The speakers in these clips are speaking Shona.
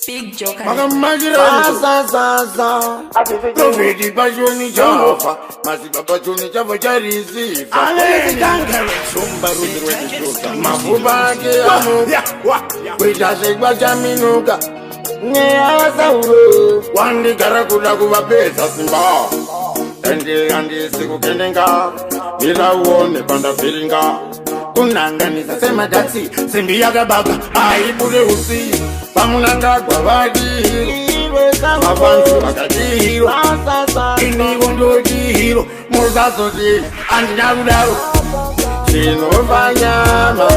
Big Joker. Makamakirazazaza Profeti pachoni chafa Madzibaba choni chavo charisifa Shumba rudzi rwechidzoka Mafupa ake ano Kuita segwa chaminuka Mweya waSauro Wandigara kuda kuvapedza simba Ende handisi kukendenga Mira uone pandavhiringa Kunanganisa semadhatsi Simbi yakabaka haibude utsi Pamunangagwa vadihiro Mavanzi vakadihiro Iniwo ndodihiro Muzazoti handina kudaro Chinova nyama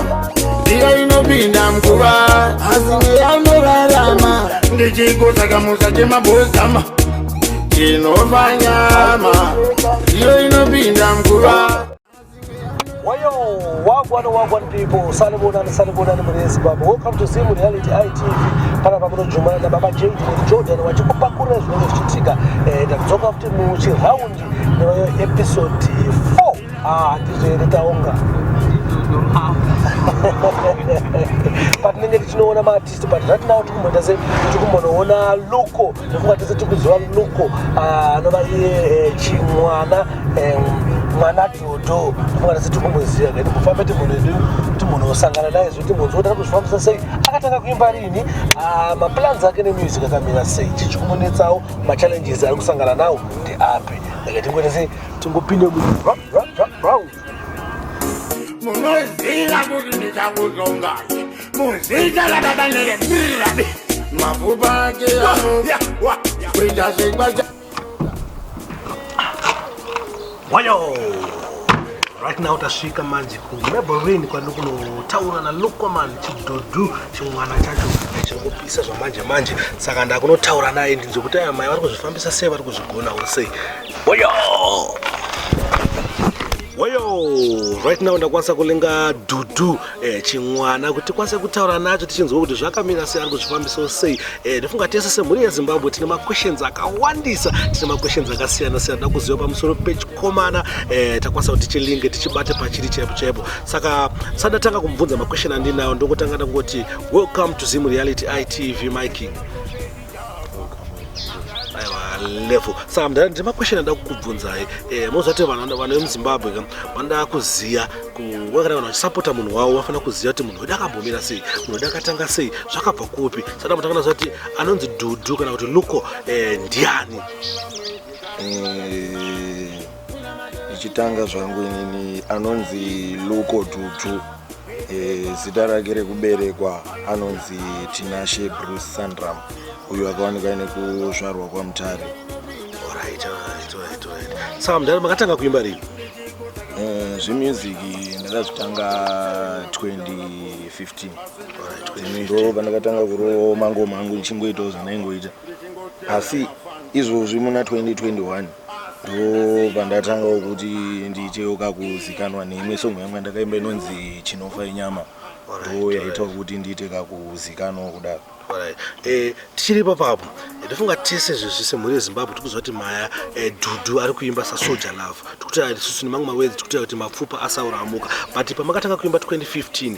Ndiyo inopinda muguva Asi neyanorarama Ndichikosaka musachemabhozama Chinova nyama Ndiyo inopinda muguva Wayo, wagwan wagwan people, sanibonani sanibonani mhuri yeZimbabwe. Welcome to Zim Reality ITV. Panapa munojumana nababa JD neJordan vachikupakurira zvinenge zvichiitika. Ndakudzoka futi muchiraundi nevayo episode 4. Ah, ndizvo here taonga. Patinenge tichinoona maartist but right now tikumboita se tikumbonoona Luko nekuva tese tikuziva Luko anova iye chimwana mwana Dhodho ndofunga tese tikumboziva ka timbofambe timbonoedu timbonosangana naye zvo timbonzwa kuti ari kuzvifambisa sei akatanga kuimba rini, maplans ake nemusic akamira sei, chii chikumbonetsawo, machallenges ari kusangana nawo ndeapi. Rega tingoita sei tingopinde mu round. Munoziva kuti ndichakuzongai muzita rababa neremirabi mafupa ake ano kuita segwa Wayo! Right now tasvika manje kuMabelreign kwandiri kunotaura naLukoman Chidhodhu, chimwana chacho chiri kupisa zvamanje manje. Saka ndakunotaura naye ndinzwe kuti aya mai vari kuzvifambisa sei, vari kuzvigonawo sei. Wayo! Wayo! Right now ndakwanisa kulenga Dhudhu chimwana kuti tikwanise kutaura nacho tichinzwa kuti zvakamira sei, ari kuzvifambisawo sei. Ndofunga tese semhuri yeZimbabwe tine maquestions akawandisa, tine maquestions akasiyana siyana da kuziva pamusoro pechikomana. Takwanisa kuti tichilinge tichibate pachiri chaipo chaipo. Saka sandatanga kumubvunza maquestion andinawo, ndokutanga ndangoti welcome to Zim Reality ITV, my king. Aiwa, level. Saka mudhara, ndine maquestion andida kukubvunzai. Munoziva kuti vanhu vemuZimbabwe ka vanoda kuziva kuva kana vanhu vachisapota munhu wavo vafanira kuziva kuti munhu wedu akambomira sei, munhu wedu akatanga sei, zvakabva kupi. Saka mutanga naziva kuti anonzi Dhudhu kana kuti Luko ndiani? Ichitanga zvangu inini, anonzi Luko Dhudhu, zita rake rekuberekwa anonzi Tinashe Bruce Sandram, uyo akawanikwa nekuzvarwa kwaMutare. Alright. Saka mudhara, makatanga kuimba rini? Zvemusic ndakazvitanga 2015. Ndo pandakatanga kurova mangoma angu ndichingoitawo zvandaingoita, asi izvozvi muna 2021 ndo pandatangawo kuti ndiitewo kakuzikanwa neimwe song yangu yandakaimba inonzi "Chinofa Inyama". Ndo yaitawo kuti ndiite kakuzikanwa kudaro. Alright. Tichiri ipapo, ndofunga tese zvezvi semhuri yeZimbabwe tikuziva kuti maya Dhudhu ari kuimba saSoul Jah Love. Tikuti isusu nemamwe mawords tikuti kuti mapfupa aSauro amuka. But pamakatanga kuimba 2015,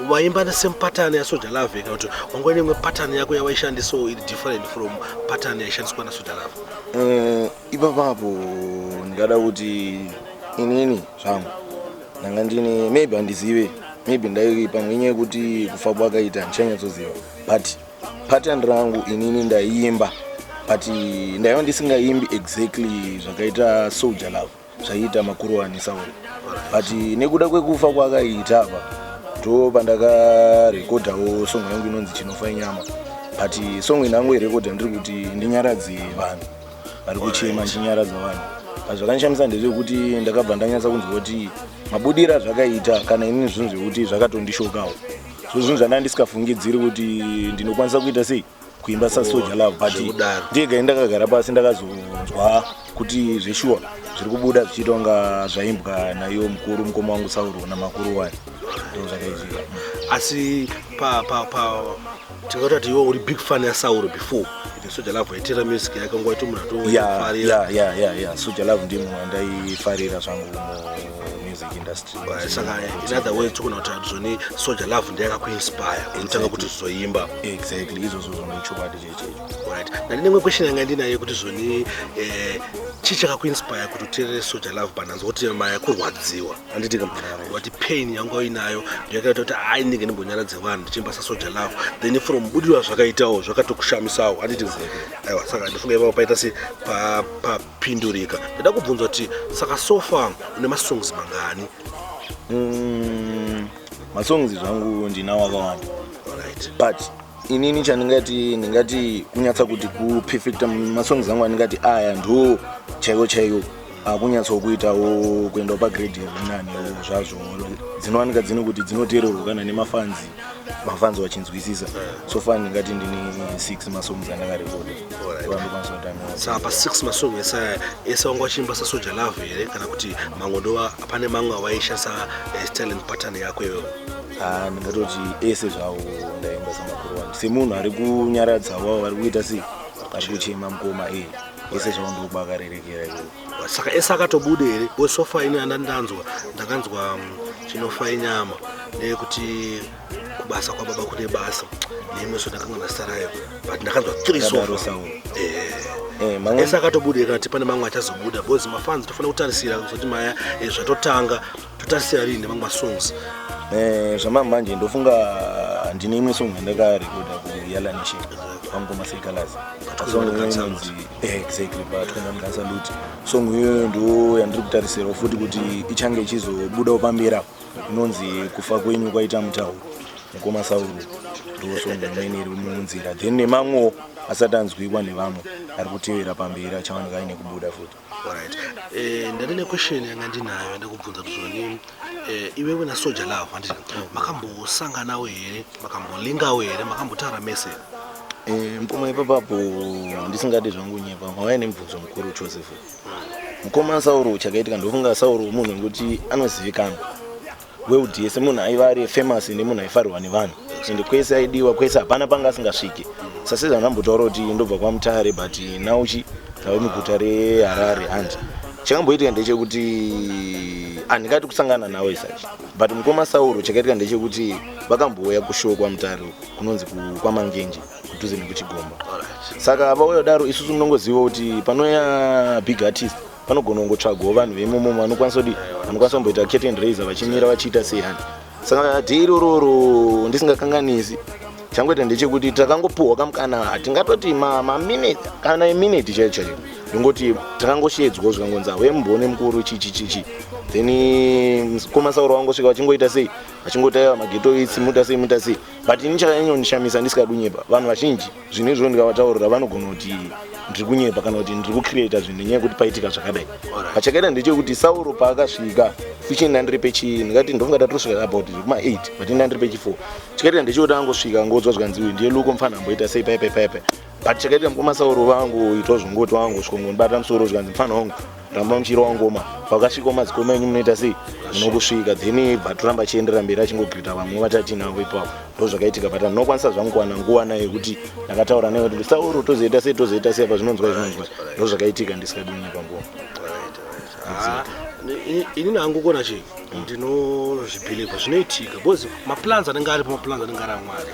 waimba nesame pattern yaSoul Jah Love kana kuti wanga uine imwe pattern yako yawaishandisawo iri different from pattern yaishandiswa naSoul Jah Love? Ipapapo ndingada kuti inini zvangu ndanga ndine, maybe handizive, maybe ndai pamwe inyaya yekuti kufa kwakaita handichanyatsoziva, but pattern rangu inini ndaiimba, but ndaiva ndisingaimbi exactly zvakaita Soul Jah Love, zvaiita makuruwani Sauro. But nekuda kwekufa kwakaita apa, ndo pandakarekodhawo song yangu inonzi "Chinofa Inyama". But song inangu irekodha ndiri kuti ndinyaradze vanhu vari kuchema, ndichinyaradza vanhu. But zvakandishamisa ndezvekuti ndakabva ndanyatsa kunzwa kuti mabudiro azvakaita kana inini zvinhu zvekuti zvakatondishokawo. So zvinhu zvandanga ndisikafungidziri kuti ndinokwanisa kuita sei, kuimba saSoul Jah Love, but Zvekudaro. Ndega ndakagara pasi ndakazonzwa kuti zveshuwa zviri kubuda zvichiita kunga zvaimbwa naiwo mukuru, mukoma wangu Sauro namakuru wani. Ndo zvakaitika. Asi pa pa pa tingati kuti iwe uri big fan yaSauro before ite Soul Jah Love, waitera music yake nguva ito munhu atofarira? Ya, Soul Jah Love ndiye munhu wandaifarira zvangu mumusic. Music industry. Saka in other words, togona kuti zvoni Soul Jah Love ndeyakakuinspire kutanga kuti uzoimba. Exactly, izvozvo zvondochokwadi chaicho. Right, ndandine imwe question yanga ndinayo kuti zvoni chii chakakuinspire kuti uteerere Soul Jah Love panhanzo, kuti maya kurwadziwa, handiti ka? Wati pain yanga uinayo ndiyakaita kuti ai ndinge ndimbonyaradze vanhu ndichiimba saSoul Jah Love, then from budirwa zvakaitawo zvakatokushamisawo, handiti? Aiwa, saka ndifunga ipapo paita se papindurika. Ndida kubvunza kuti saka so far une masongs mangani? Masongs zvangu ndinawo akawanda, but inini chandingati, ndingati kunyatsa kuti kuperfecta masongs angu andingati aya ndo chaiwo chaiwo akunyatsokuitawo kuendawo pagrade rinaniwo zvazvo, dzinowanika dzine kuti dzinoteererwa kana nemafans, mafans vachinzwisisa. So far ndingati ndine 6 masongs andakarekoda. Vandokwanisa kuti Saka pa6 masong ese ese wanga wachiimba saSoul Jah Love here, kana kuti mamwe ndova pane mamwe awaishandisa style and pattern yako iwewo? Ah, ndingatoti ese zvawo ndaimba samakuru wangu, semunhu ari kunyaradzawo vari kuita sei, vari kuchema mukoma ese zvawo ndokwakarerekera ikoko. Saka ese akatobuda here? Because so far ini andandanzwa, ndakanzwa Chinofa Inyama, ndeyekuti Kubasa Kwababa Kune Basa, neimwe so ndakanga zita rayo, but ndakanzwa three so Yakadaro. far. Sauro. Mamwe Ese akatobuda here, kana kuti pane mamwe achazobuda? Because mafans tofanira kutarisira kuzoti maya zvatotanga totarisira rini nemamwe masongs? Zvamamanje ndofunga ndine imwe song yandakarekoda kuYala Nation pangoma Sekalas. Song iyoyo inonzi exactly pa21 Salute. Song iyoyo ndo yandiri kutarisirawo futi kuti ichange ichizobudawo pamberi apo, inonzi Kufa Kwenyu Kwaita Mutauro, mukoma Sauro. Ndo song imweni iri munzira, then nemamwewo asati anzwikwa nevamwe ari kutevera pamberi, achawanika aine kubuda futi. Alright, ndandine question yanga ndinayo yandakubvunza kuti zvoni iwewe naSoul Jah Love, handiti makambosanganawo here, makambolingawo here, makambotaura mese? Mukoma, ipapapo ndisingadi zvangu nyepa, mauya nemubvunzo mukuru Joseph. Mukoma Sauro, chakaitika, ndofunga Sauro munhu wekuti anozivikanwa world yese, munhu aiva ari famous nemunhu aifarirwa nevanhu, ende kwese aidiwa kwese, hapana panga asingasviki. Sasezvandambotaura kuti ndobva kwaMutare, but nauchi tave muguta reHarare. Handi chakamboitika ndechekuti handingati kusangana nawo isachi, but mukoma Sauro, chakaitika ndechekuti vakambouya kushow kwaMutare uku, kunonzi kwaMangenje, kudhuze nekuChigomba. Saka vauya kudaro, isusu munongoziva kuti panouya big artist panogona kungotsvagawo vanhu veimomo vanokwanisa kuti vanokwanisa kumboita curtain raiser, vachimira vachiita sei, hani? Saka day irororo, ndisingakanganisi, changoita ndechekuti takangopuhwa kamukana, hatingatoti maminute kana iminute chaiyo chaiyo, ndongoti takangoshedzwawo, zvikangonzi auye mumboone mukuru chichi chichi. Then mukoma Sauro vangosvika vachingoita sei, vachingoti aiwa, maghetto youths, muta sei, muta sei. But ini chakanyanyondishamisa, ndisikadi kunyepa, vanhu vazhinji zvinhu izvozvo ndikavataurira vanogona kuti ndiri kunyepa kana kuti ndiri kucreata zvinhu nenyaya yekuti paitika zvakadai. Pachakaita ndechekuti Sauro paakasvika ficheni, ndandiri pechi, ndingati ndofunga tatosvika about kuma8, but ini ndandiri pechi 4. Chakaita ndechekuti angosvika ngodzwa zvikanzi uyu ndiye Luko, mufana amboita sei pai pai pai pai. But chakaita, mukoma Sauro vangoitwa zvongoti vangosvika ngondibata musoro, zvikanzi mufana wangu, ramba muchirova ngoma, pakasvikawo madzikoma enyu munoita sei, munokusvika. Then bva toramba chienderera mberi achingogrita vamwe vatatinavo ipapo. Ndo zvakaitika, but handinokwanisa zvangu kuwana nguva nayo yekuti ndakataura naye kuti Sauro tozoita sei, tozoita sei apa, zvinonzwa zvinonzwa. Ndo zvakaitika, ndisikadi kunyepa ngoma. Ah, inini hangu kuona chii, ndinozvibhilivha zvinoitika, because maplans anenge aripo maplans anenge ari aMwari.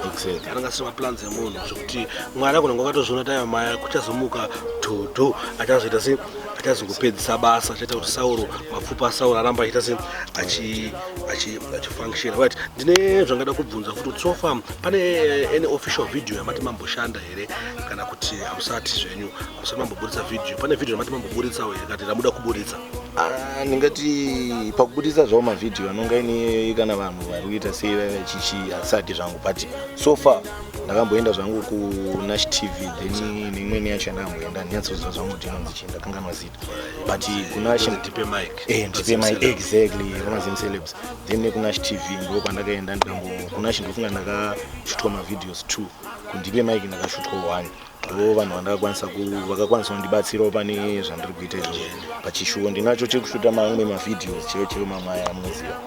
Anenge asiri maplans emunhu, zvekuti Mwari agona kunge akatozviona kuti aiwa, maya kuchazomuka dhodho achazoita se achazongopedzisa basa, achaita kuti Sauro, mapfupa aSauro aramba achiita se achifunctiona. Right, ndine zvangada kubvunza futi kuti so far pane any official video yamati mamboshanda here, kana kuti hamusati zvenyu, hamusati mamboburitsa video? Pane video yamati mamboburitsawo here, kana kuti ramuda kuburitsa? Ah, ndingati pakubudisa zvavo mavhidhiyo anonga ine kana vanhu vari kuita sei vaiva chichi, hasati zvangu, but so far ndakamboenda zvangu kuNash TV, then neimweni yacho yandakamboenda ndinyatsoziva zvangu kuti inonzi chii, ndakanganwa zita, but kuNash Ndipe Mic. Ndipe Mic, exactly, kumaZim Celebs, then nekuNash TV ndo kwandakaenda. Ndikambo kuNash ndofunga ndakashutwa mavideos 2, kuNdipe Mic ndakashutwa 1. Ndo vanhu vandakakwanisa vakakwanisa kundibatsirawo pane zvandiri kuita izvozvo. Pachishuwo ndinacho chekushuta mamwe mavideos chaiwo chaiwo, mamwe aya amunoziva.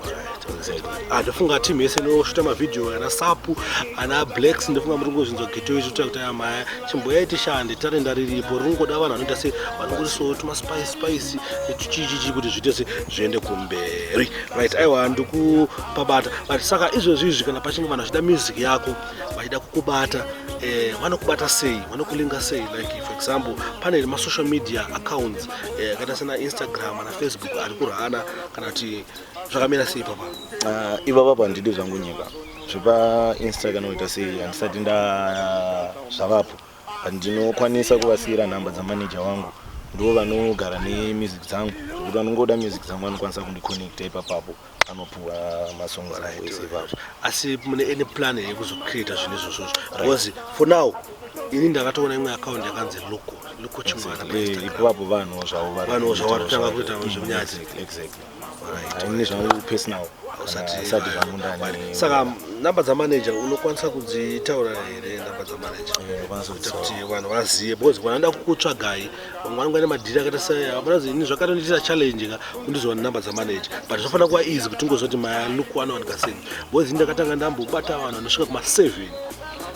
Alright. Ah, ndofunga team yese inoshuta mavhidhiyo ana Sapu, ana Blacks, ndofunga muri kungozvinzwa geto izvo kuti aya maya chimboyai tishande, tarenda riripo rinongoda vanhu vanoita se vanongorisowo tumaspice spice netuchichichi kuti zviite se zviende kumberi. Right, aiwa, ndikupabata. But saka izvezvi izvi kana pachinge vanhu vachida music yako, vachida kukubata, vanokubata sei, vanokulinga sei? Like for example, pane masocial media accounts akaita sena Instagram ana Facebook ari kurana, kana kuti zvakamira sei papa? Ah, ipapa handidi zvangu nyika zvepaInsta kana kuita sei, handisati nda zvavapo. Ndinokwanisa kuvasiyira nhamba dzamaneja wangu, ndo vanogara nemusic dzangu, zvekuti vanongoda music dzangu vanokwanisa kundiconnecta ipapapo, anopuwa masongs angu ese ipapo. Asi mune any plan yekuzocreata zvinhu izvozvozvo? Because for now ini ndakatoona imwe account yakanzi Luko, Luko Chimwana paInstagram. Ipapo vanhuwo zvavo vari Vanhuwo zvavo kuitawo vari kutanga zvavo. kuita zvemunyati. Exactly. Ini zvangu personal Usati asati zvangu ndani. Saka namba dzamanager unokwanisa kudzitaura here, namba dzamanager? Ndinokwanisa Kuita kudzitaura. kuti vanhu vazive, because vanoda kukutsvagai vamwe vanenge vane madhiri akaita seapanazi. Ini zvakatondiitira challenge ka kundizowana namba dzamanager, but zvofanira kuva easy kuti ungozoti maluku anowanika sei, because ini ndakatanga ndambobata vanhu vanosvika kuma7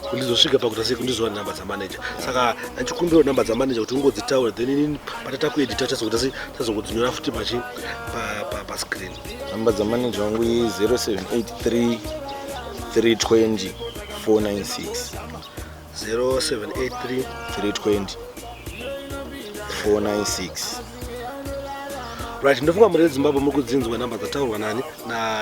kundizosvika pakuita sei kundizowana namba dzamanager. Saka ndichikumbirawo namba dzamanager kuti ungodzitaura, then inini patata kuedita chazokuita sei, chazongodzinyora futi pachi pascreen. Namba dzamanager wangu i0783 320 496. 0783 320 496. Right, ndofunga muri Zimbabwe muri kudzinzwa namba dzataurwa nani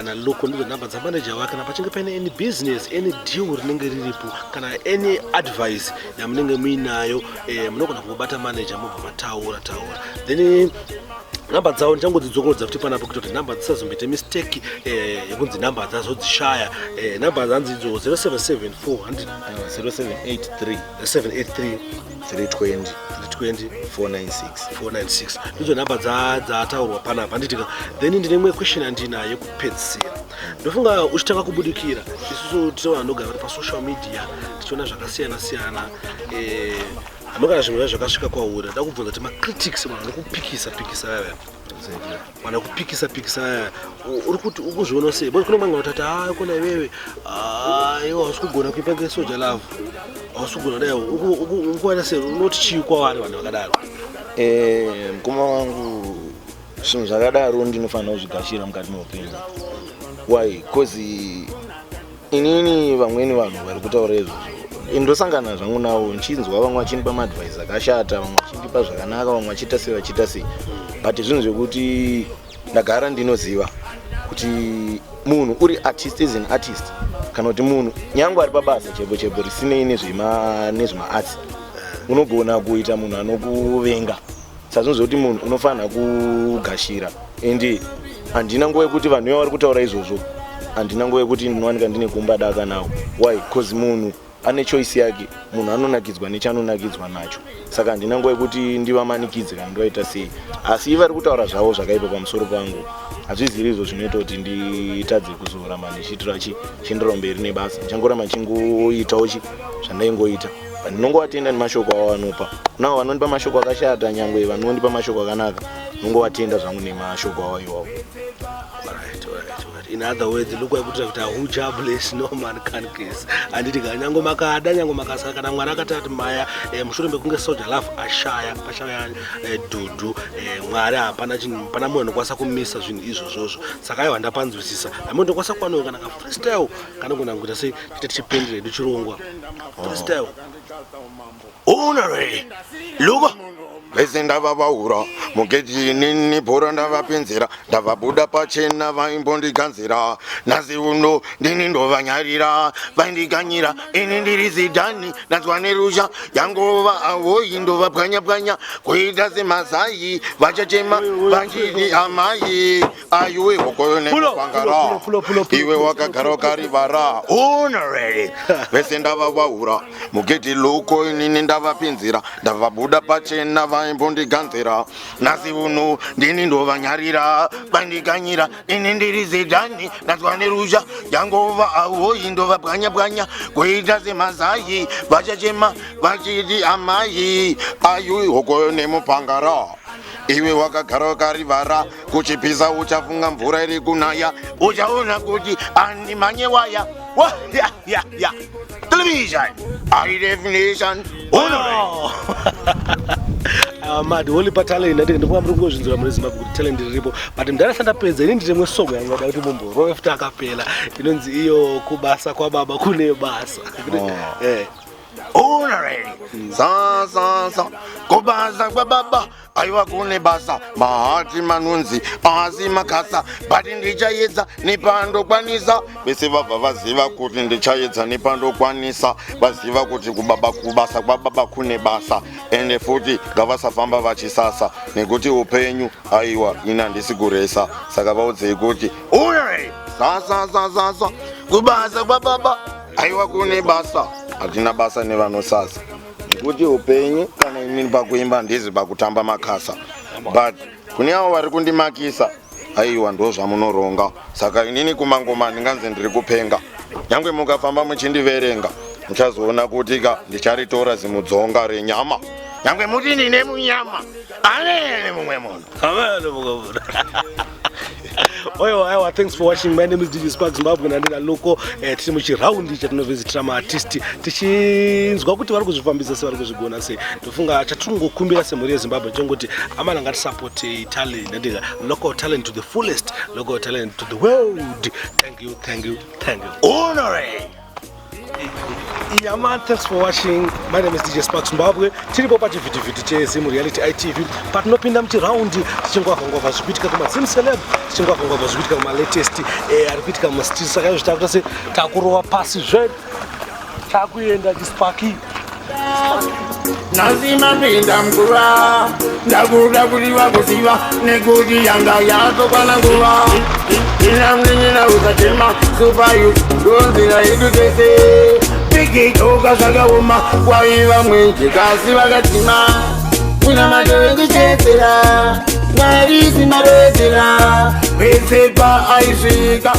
naLuko, ndidzo namba dzamanager wake. Kana pachinge paine any business, any deal rinenge riripo, kana any advice yamunenge muinayo, munogona kungobata manager mobva mataura taura. Then namba dzavo ndichangodzidzokorodza futi panapo kuita kuti namba dzisazomboite mistake yekunzi namba dzazodzishaya. Namba dzanzi idzo 0774 0783 783 320 320 496. 496, ndidzo nhamba dzataurwa panapa, handitika? Then ndine imwe question yandinayo yekupedzisira. Ndofunga uchitanga kubudikira, isusu tine vanhu vanogara vari pasocial media tichiona zvakasiyana siyana, hamwe kana zvimwe zvakasvika kwauri. Nda kubvunza kuti macritics, vanhu vanokupikisa pikisa vaya, vanokupikisa pikisa vaya, uri kuti ukuzviona sei? Because kune mangwe vanotati, "Ha, kona iwewe, iwe hausi kugona kuimba ngeSoul Jah Love, hausi kugona dai." Ukuwana sei? Unoti chii kwavari vanhu vakadaro? Mukoma wangu, zvinhu zvakadaro ndinofanira kuzvigashira mukati meupenyu. Why? Cause inini vamweni vanhu vari kutaura izvozvo ndosangana zvangu navo, nchinzwa vamwe vachindipa maadvice akashata, vamwe vachindipa zvakanaka, vamwe vachiita sei, vachiita sei, but zvinhu zvekuti ndagara ndinoziva kuti munhu uri artist is an artist, kana kuti munhu nyange ari pabasa chaipo chaipo risinei nezvemaarts, unogona kuita munhu anokuvenga. Sazvinhu zvekuti munhu unofanira kugashira, ende handina nguva yekuti vanhu iva vari kutaura izvozvo, handina nguva yekuti ndinowanika ndine kumba daka nawo. Why? Cause munhu ane choice yake, munhu anonakidzwa nechanonakidzwa nacho, saka handina nguva yekuti ndivamanikidze kana ndivaita sei. Asi vari kutaura zvavo zvakaipa pamusoro pangu, hazviziri izvo zvinoita kuti nditadze kuzoramba ndichiitira chienderera mberi nebasa. Ndichangoramba ndichingoitawo chi zvandaingoita. Ndinongovatenda nemashoko avo vanopa, kunavo vanondipa mashoko akashata, nyangwe vanondipa mashoko akanaka, ndinongovatenda zvangu nemashoko avo iwawo. Alright. In other words, look, kwaikuitira kuti who Jah bless, no man can curse, handiti? Ka nyange makada, nyange makasaka, kana Mwari akati maya, mushure mekunge Soul Jah Love ashaya, pashaya dhudhu, Mwari hapana chinhu, hapana munhu anokwanisa kumisa zvinhu izvozvozvo. Saka aiwa, ndapanzwisisa. Hamwe ndokwanisa kuwanawo kana ka freestyle kanogona kuita sei, tiite tichipendera hedu chirongwa, freestyle. Unare luka vese ndavavaura mugedhi, inini bhora ndavapinzira, ndavabuda pachena vaimbondiganzira. Nhasi uno ndini ndovanyarira vaindiganyira. Ini ndiri Zidane, ndanzwa nerusha yangova avoi, ndovapwanya-pwanya kuita semazai, vachachema vachiti amai ayuwe hokoyo nemupangara. Iwe wakagara ukarivara unaredi vese ndavavaura mugedhi loko, inini ndavapinzira, ndavabuda pachena vaimbondiganzira. Nhasi uno ndini ndovanyarira vandiganyira. Ini ndiri Zidane, ndanzwa nerusha yangova avoi, ndovapwanya-pwanya kuita semazai, vachachema vachiti amai ayui hokoyo nemupangara. Iwe wakagara wakarivara kuchipisa, uchafunga mvura iri kunaya, uchaona kuti andimanye waya. Ya ya ya, television high definition. Oh. Mad holy patalent ndati ndikuva muri kungozvinzira muri Zimbabwe kuti talent riripo, but mudhara sandapedza ini ndine song yangada kuti mumborove futi akapela, inonzi iyo "Kubasa kwababa kune basa". Oh. Alright. Sa sa sa. Kubasa kwababa aiwa kune basa, mahati manunzi asi makasa, but ndichaedza nepandokwanisa. Vese vabva vaziva kuti ndichaedza nepandokwanisa, vaziva kuti kubaba, kubasa kwababa kune basa. Ende futi ngavasafamba vachisasa nekuti upenyu aiwa ini handisi kuresa. Saka vaudzei kuti alright, sa sa sa sa sa, kubasa kwababa aiwa kune basa, hatina basa nevanosasa nekuti upenyu kana inini pakuimba handizi pakutamba makasa, but kune avo vari kundimakisa aiwa ndo zvamunoronga. Saka inini kumangoma ndinganzi ndiri kupenga, nyange mukafamba muchindiverenga muchazoona kuti ka ndicharitora zimudzonga renyama, nyange muti ndine munyama anene mumwe munhu. Amen, mukavuna. Oyo aiwa, thanks for watching. My name is DJ Spark Zimbabwe, nandina Loko. Tiri muchiraundi chatinovhizitira maartist tichinzwa kuti vari kuzvifambisa sei, vari kuzvigona sei. Ndofunga chatinongokumbira semhuri yeZimbabwe chongoti amana ngatisapotei talent, ndandika local talent to the fullest, local talent to the world. Thank you, thank you, thank you. Honore. Yeah man, thanks for watching. My name is DJ Spark Zimbabwe. Tiripo pachivhitivhiti cheZim Reality ITV patinopinda muchiraundi tichingwavhangwavha zvikuitika kumaZim celeb, tichingwavhangwavha zvikuitika kumalatest ari kuitika mumastreet. Saka izvo takuita se takurova pasi zvedu, takuenda chisparki. Nhasi mapinda mguva, ndakuda kuti vakuziva nekuti yanga yatokwana nguva. Inamninina usachema, super youth ndonzira yedu tese. Pikitoka zvakaoma, kwaiva mwenje kasi vakadzima. Kuna matowekuchetsera, Mwari simaredzera pese paaisvika.